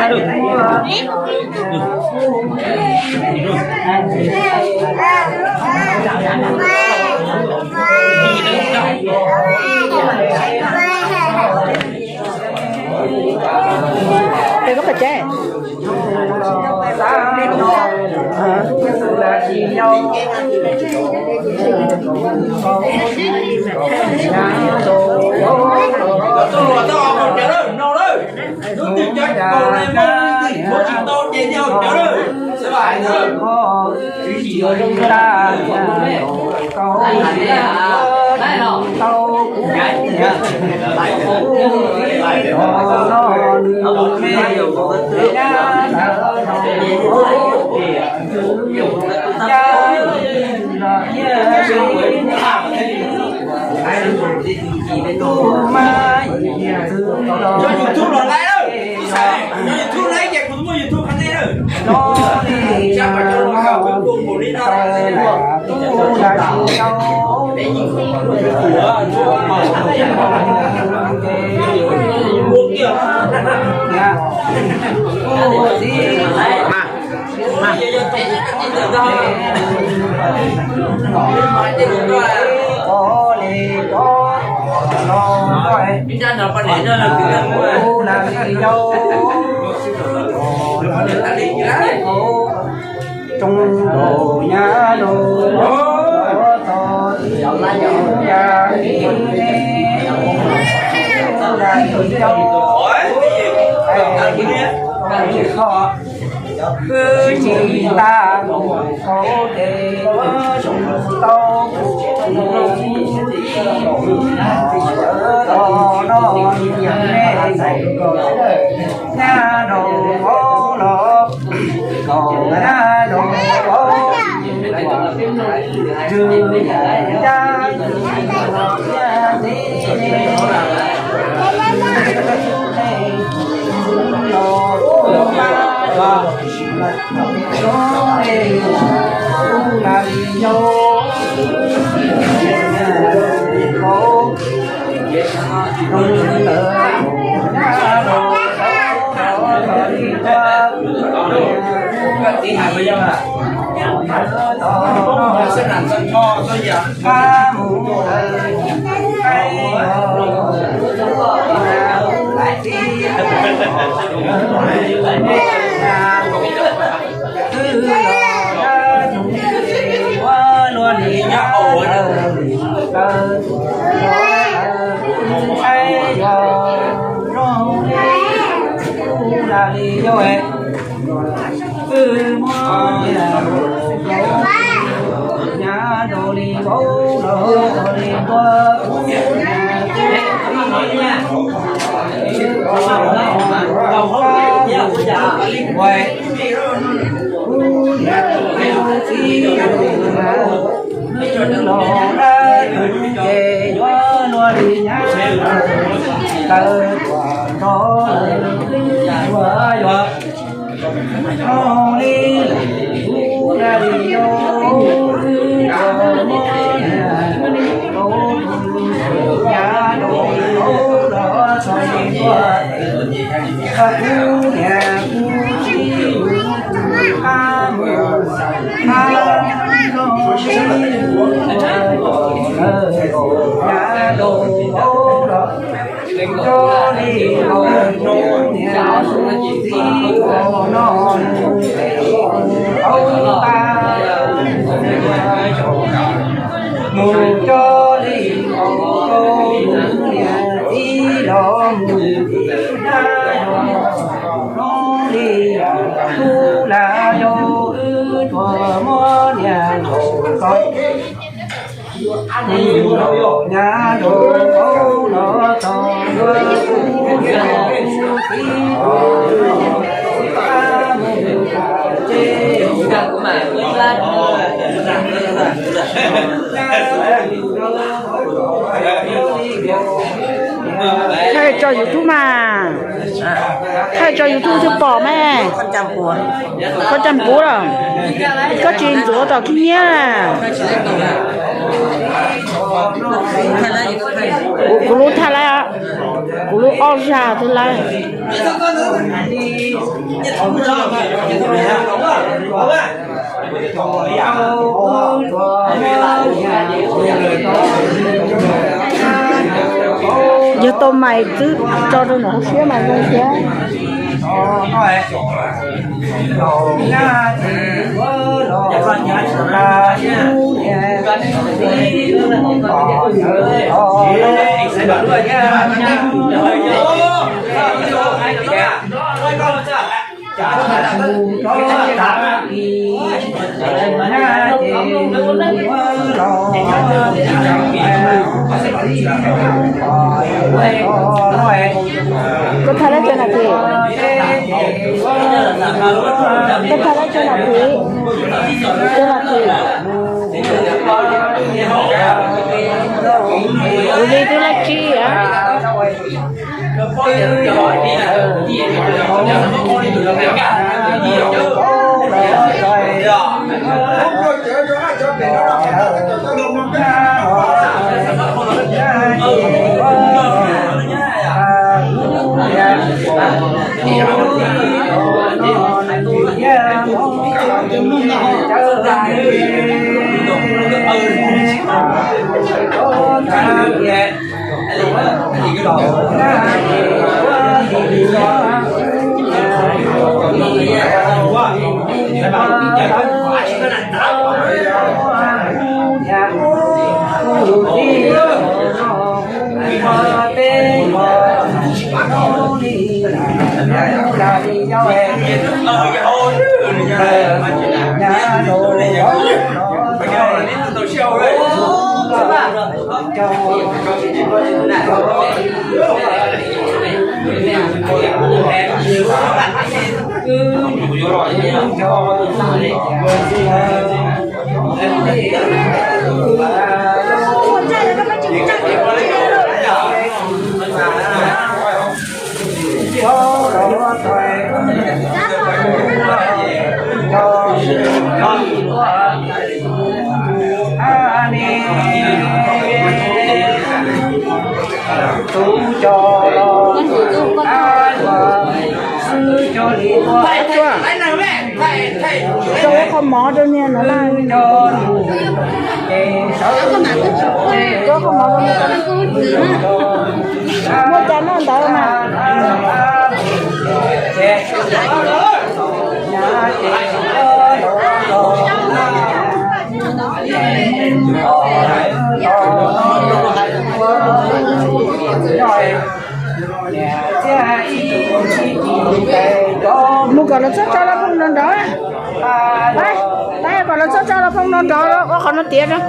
Peb koj pes tsev. Cov YouTube los laiv lawm, cov YouTube laiv ces kuv muaj YouTube qhov nej lawm. Kwv tsis tas kaum tes, tau tus no nyiam nej, nyab rau hauv los, nyab rau hauv, rau nyab Mus coj li niam txiv los mus ib dab los, zoo li tub lam yau wb tsuas muab niam laus tau. Nyab rau hauv los txog kuv niam kuv txiv, ces Thaij tso YouTube mas. Thaij tso YouTube thiaj pom mas. Koj caj npuv los? Koj tsis ntxuav tom khib nyiab. Kuv lub thaij lawm. Kuv lub ob zag twb lawm. Yog tau mais twb tso rau nram hauv siab mas zoo thiab. Koj thaij lab cov nas this, koj thaij lab cov nas this, cov nas this. Kuv li twb lab tsib a. Tsuag, tso ib qho mov rau niag no na. Tso qho mov rau niag, muaj cov noj ntawd mas. Mus kom lawv txhob tso los phooj nrov nrov. Tab kom lawv txhob tso los phooj nrov nrov, ua qhov no tiav rau.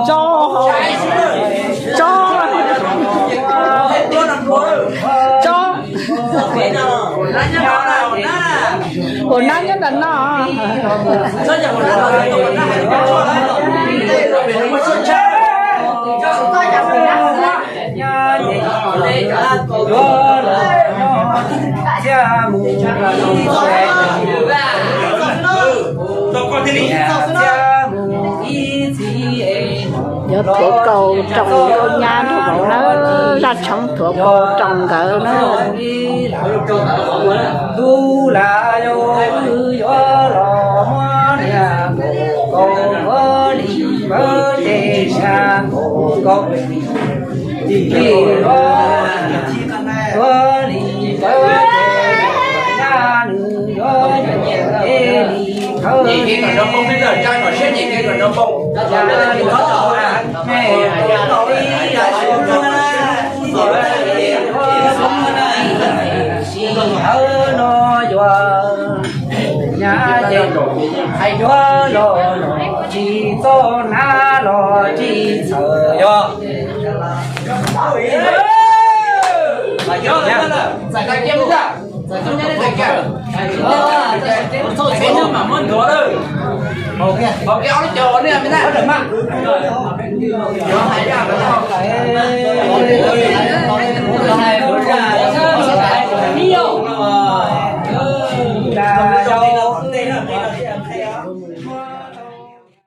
Tso, tso, tso. Ua nab nyob ntawm no. Yog thuav kaus rau nyab nrog vauv nawb. Raj Tshoob Thuav Pau rau nkawd na. Ntuj lam yog wb yuav los muab niam nkaum kaum yuav li pawv ces niam nkaum kaum, tim li yuav li pawv ces nab nws yuav li pawv ces Sij hawm no yuav nyab ces hais yuav los los tsis txob hnab los tsis txhawj yog.